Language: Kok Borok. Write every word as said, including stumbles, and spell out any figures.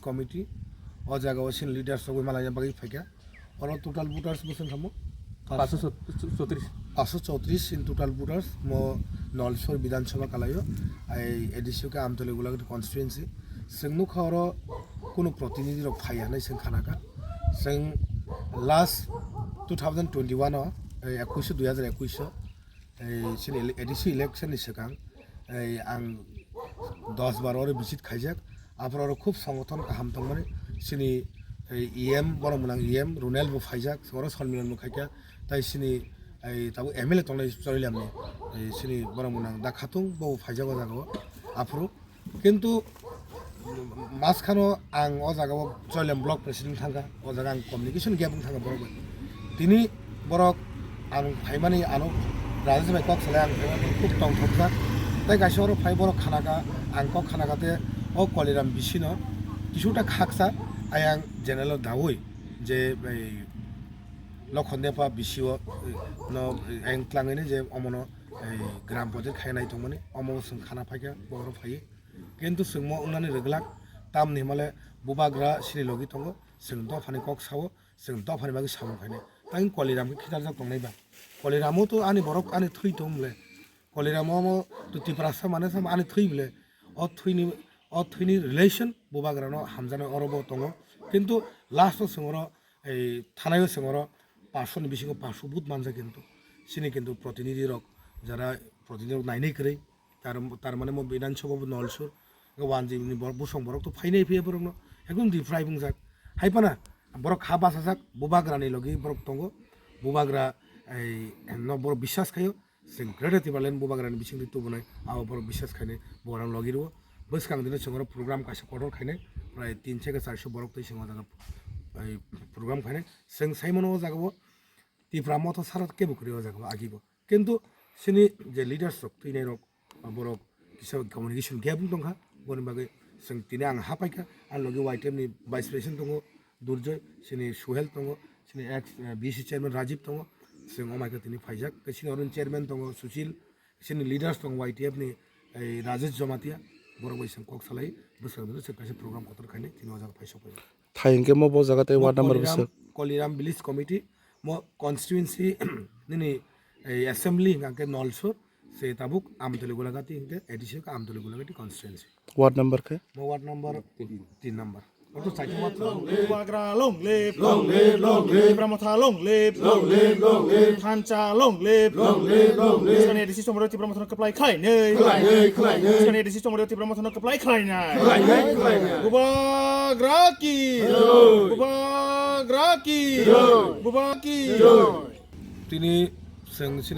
Committee, o jaga o chini leaders rok bai malaina bagwi phaikha. Oro total voters bwswng kamo? Paanch sho chowtris. Paanch sho chowtris in total voters mo Nolsor Bidhan Sabha kalaio, ai A D C o khe Amtoli Golagati constituency. Chwng nukha oro kunu protinidhi rok phaiya hinwi chwng khanakha. Chwng last two thousand twenty-one o, eh, ekuish, dui hazar ekuish o, ei chini ele-, A D C election ni swkang, ei ang dos bar oro visit khaijak, aphuru oro khub songothon kaham tongmani, chini ei E M, borok mwnang E M Runel bo phaijak, oro sonmilan bo khaikha, tai chini ei tabuk M L A tongnai Chorilam ni, ei chini borok mwnang Da Khatung bo phaijak o jaga o, aphuru Kintu maskano ang o jaga o Choilem block president thangkha, o jaga ang communication gap wng thangkha borok bai. Tini borok ang phaimani ano Rajesh bai kok salai ang phaimani khub tongthokjak. Tai kaisa oro phai borok khanaka, ang kok khanaka te o Koliram bisino kisuta khaksa ayang general o dawi je bai Lokhon Depa bisio no ayang tlangwini je omono ei gram panchayat khai nai tongmani omo chwng khana phaikha borok phaiwi. Kintu chwngmo wngnani rwglak, tamni hwnmale bubagra chini logi tongo, chwng dophani kok sao, chwng dophani bagwi samung khainai. Tang Koliram khe khitarjak tongnai ba? Koliramo to ani borok ani thwi tong bole. Koliramo omo to Tiprasa mane sam ani thwi bole. O thwini, o thwini relation bubagrano hamjaknai oro bo tongo. Kintu last o chwng oro ei thanai o chwng oro paanch sho ni bisingo paanch sho vote manjak kintu. Chini kintu protinidhi rok jara protinidhi rok nainai kwrwi. Tar, tar mane mo Bidhan Sabha bo Nolsur, wanjwi ni borok, bosong borok to phainai phiya borok no, ekdom deprive wngjak. Hai phano borok ha bachajak, bubagra ni logi borok tongo, bubagra ei no borok biswas khaio, chwng Greater Tipraland bubagra ni bisingtwi tubunai, abo borok biswas khainai, bubagra logi rwo. Bwskang dino chwng oro program kaisa kotor khainai, prai tin theke char sho borok twi chwng o jaga ei program khainai. Chwng sai mano o jaga o Tipra Motha sara kebo kwrwi o jaga o agi bo. Kintu chini je leaders rok twinai rok, borok kisa communication gap wng tongkha, boni bagwi chwng tini ang hapaikha, ang logi Y T F ni vice president tongo Durjoy, chini Suhel tongo, chini ex, eh, B C chairman Rajib tongo, chwng omaikha tini phaijak, tei chini oro chairman tongo Sushil, chini leaders tongo Y T F ni, ei, Rajesh Jamatia, borok bai chwng kok salai, bwswk bwswk kaisa program kotor khainai, tini o jaga phai sokphaio. Thai hwnkhe mo bo jaga tei ward number bwswk? Koliram Village Committee, mo constituency nini, ei, assembly hwnkha khe Nolsur, se tabuk Amtoli Golagati hwnkhe A D C khe Amtoli Golagati constituency. Ward number khe? Mo ward number tin number. Oto chaitwa ward. Bubagra long live. Long live, long live. Tipra Motha long live. Long live, long live. Thansa long live. Long live, long live. Skani A D C somoro Tipra Motha no kwplai khlainai. Khlainai, khlainai. Skani A D C somoro Tipra Motha no kwplai khlainai. Khlainai, khlainai. Bubagra ki. Jai. Bubagra ki. Jai. Bubagra ki. Jai. Tini chwng chini